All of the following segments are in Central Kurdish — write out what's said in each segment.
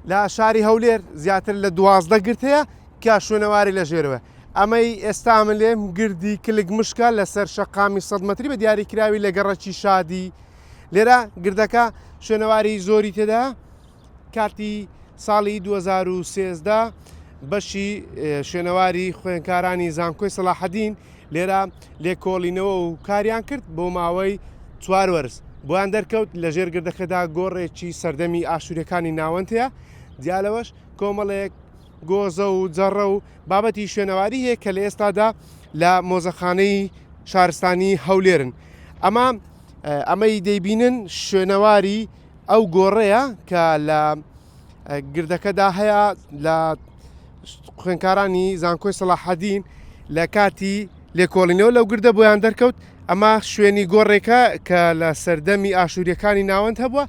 لە شاری هەولێر زیاتر لە 12 گرد هەیە کە شوێنەواری لە ژێرەوە. ئەمەی ئێستا من لێم گردی کلک مشکە لەسەر شەقامی 100 مەتری بە دیاری کراوی لە گەڕەکی شادی. لێرە گردەکە شوێنەواری زۆری تێدا کاتی ساڵی 2013 بەشی شوێنەواری خوێنکارانی زانکۆی سەڵاحەدین لێرە لێکۆڵینەوە و کاریان کرد بۆ ماوەی چوار وەرز بۆیان دەرکەوت لە ژێر گردەکەدا گۆڕێکی سەردەمی ئاشوورەکانی ناوەند هەیە جیا لەوەش کۆمەڵێک گۆزە و جەڕە و بابەتی شوێنەواری هەیە کە لە ئێستادا لە مۆزەخانەی شارستانی هەولێرن ئەمە ئەمەی دەیبینن شوێنەواری ئەو گۆڕەیە کە لە گردەکەدا هەیە لە خوێنکارانی زانکۆی سەڵاحەدین لە کاتی لێکۆڵینەوە لەو گردە بۆیان دەرکەوت ئەمە شوێنی گۆڕێکە کە لە سەردەمی ئاشووریەکانی ناوەند هەبووە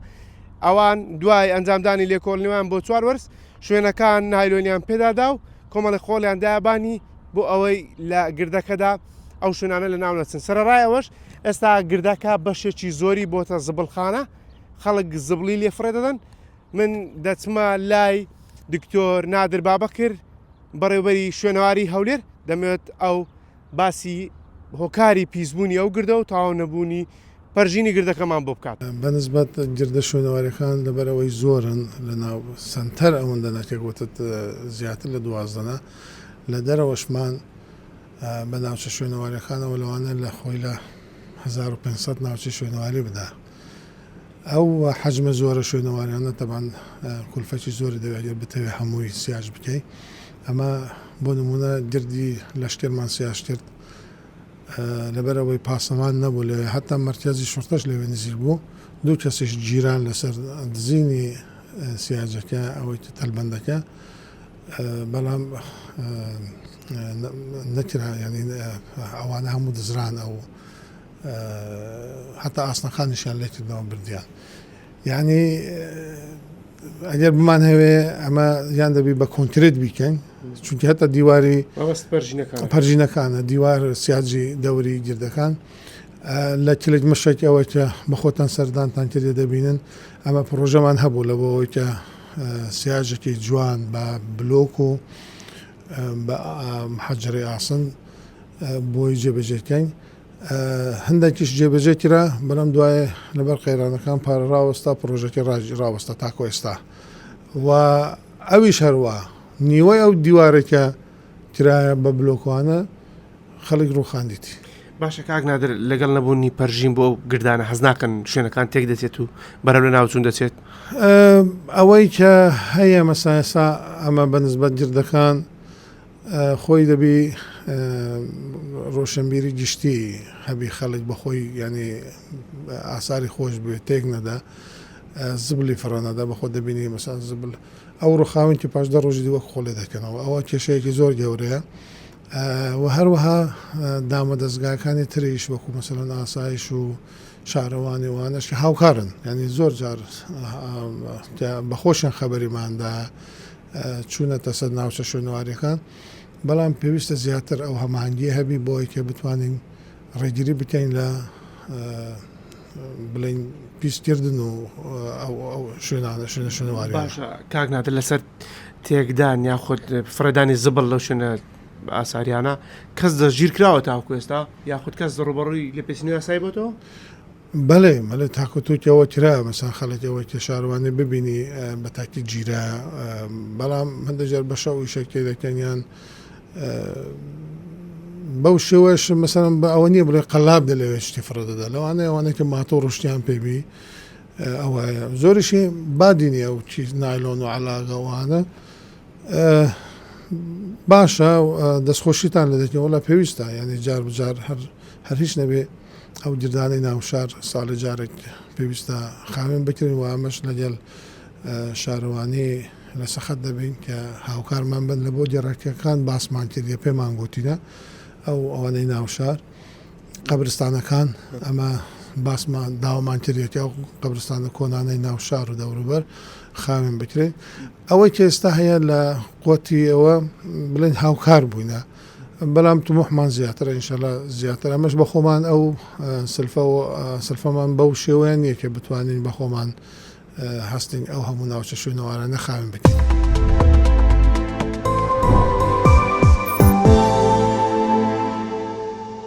ئەوان دوای ئەنجامدانی لێکۆڵینەوەیان بۆ چوار وەرز شوێنەکان نایلۆنیان پێدادا و کۆمەڵی خۆڵیان دابانی بۆ ئەوەی لە گردەکەدا ئەو شوێنانە لە ناو نەچن سەرەڕای ئەوەش ئێستا گردەکە بەشێکی زۆری بۆتە زبڵخانە خەڵک زبڵی لێ فڕێ دەدەن من دەچمە لای دکتۆر نادر بابەکر بەڕێوبەری شوێنەواری هەولێر دەمەوێت ئەو باسی هۆکاری پیسبوونی ئەو گردە و تەواو نەبوونی پەرژینی گردەکەمان بۆ بکات. بەنسبەت گردە شوێنەواریەکان لەبەرئەوەی زۆرن لەناو سەنتەر ئەوەندە نەکەک وتت زیاتر لە دوازدەنە لە دەرەوەشمان بە ناوچە شوێنەواریەکانەوە لەوانەیە لە خۆی لە 1500 ناوچەی شوێنەواری بدا. ئەو حەجمە زۆرە شوێنەواریانە تەبعەن کولفەکی زۆری دەوێت ئەگەر بتەوێت هەمووی سیاج بکەی ئەمە بۆ نمونە گردی لەشکرمان سیاج کرد لەبەر ئەوەی پاسەوان نەبوو لەوێ هەتا مەرکەزی شورتەش لەوێ نزیک بوو دوو کەسیش گیران لەسەر دزینی سیاجەکە ئەوەی تەلبەندەکە بەڵام نەکرا یعنی ئەوانە هەموو دزران ئەو هەتا ئاسنەکانیشیان لێ کردنەوە بردیان یعنی ئەگەر بمان هەوێ ئەمە یان دەبی بە کۆنکرێت بیکەین چونکە هەتا دیواری پەرژینەکانە دیوار سیاجی دەوری گردەکان لە کلک مشێک ئەوەی کە بە خۆتان سەردانتان کردێ دەبینن ئەمە پرۆژەمان هەبوو لە بۆ ئەوەی کە سیاجێکی جوان بە بلۆک و بە حەجرەی ئاسن بۆی جێبەجێکەین هەندێکیش جێبەجێ کرا، بەڵام دوای لەبەر قەیرانەکان پارە ڕاوەستا، پڕۆژەکەی ڕاوەستا تاکو ئێستا و ئەویش هەروا نیوەی ئەو دیوارەی کە کرایە بە بلۆکوانە خەڵک ڕووخاندیتی. باشە کاک نادر لەگەڵ نەبوونی پەرژین بۆ ئەو گردانە حەز ناکەن شوێنەکان تێک دەچێت و بەرەو لە ناوچوون دەچێت؟ ئەوەی کە هەیە مەسا ئێستا ئەمە بە نسبەت گردەکان خۆی دەبی ڕۆشنبیری گشتی هەبی خەڵک بەخۆی یانی ئاساری خۆش بێ تێک نەدا زبلی فڕە نەدا بەخۆ دەبینی مەسان زبل ئەو ڕوخاون کە پاش دە ڕۆژی دی وەک خۆڵێ دەکەنەوە ئەوە کێشەیەکی زۆر گەورەیە و هەروەها دامە دەستگاکانی تریش وەکو مەسەلەن ئاسایش و شارەوانی وانەش کە هاوکارن ینی زۆر جار بەخۆشیان خەبەریماندا چوونەتە سەر ناوچە شوێنەوارییەکان، بەڵام پێویستە زیاتر ئەو هەماهەنگییە هەبی بۆ ئەوەی کە بتوانین ڕێگری بکەین لە بڵێین پیسکردن و ئەو شوێنانە شوێنە شوێنەواریانە. باشە کاک نادر لەسەر تێکدان یاخود فڕێدانی زبڵ لەو شوێنە ئاساریانە کەس دەستگیر کراوە تاوەکو ئێستا یاخود کەس ڕووبەڕووی لێپێچینەوەی یاسایی بۆتەوە؟ بەڵێ بەڵێ تاکو توکی ئەوە کرا مەسەن خەڵک ئەوەی کە شارەوانی ببینی بە تاکی گیرا بەڵام هەندێک جار بە شەو ئیشەک تێ دەکەن یان بەو شێوەش مەسەن بە ئەوە نییە بڵێ قەلاب دە لەوێ شتی فڕە دەدا لەوانەیە ئەوانەی کە ماتۆ ڕشتیان پێبی ئەوە زۆریشی بادی نییە و چی نایلۆن و عەلاگەوانە باشە دەستخۆشیتان لە دەکەین وەڵا پێویستە یعنی جار بجار هەر هەر هیچ نەبێ ئەو گردانەی ناو شار ساڵێ جارێک پێویستە خاوێن بکرێن و ئەمەش لەگەل شارەوانی لە سەخەت دەبین کە هاوکارمان بن لە بۆ گەڕەکەکان باسمان کردیە پێمان گوتینە ئەو ئەوانەی ناو شار قەبرستانەکان ئەمە باسمان داوامان کردیە ئەو قەبرستانە کۆنانەی ناو شار و دەوروبەر خاوێن بکرێن ئەوەی کە ئێستا هەیە لە قوتی ئەوە بڵێن هاوکار بووینە بەلام تموحمان زیاترە ئینشەلا زیاتر ئەمەش بە خۆمان ئەو سلفە و سلفەمان بەو شێوەیە نییە کە بتوانین بە خۆمان. هەستین ئەو هەموو ناوچە شوێنەوارانە خاوێن بکەین.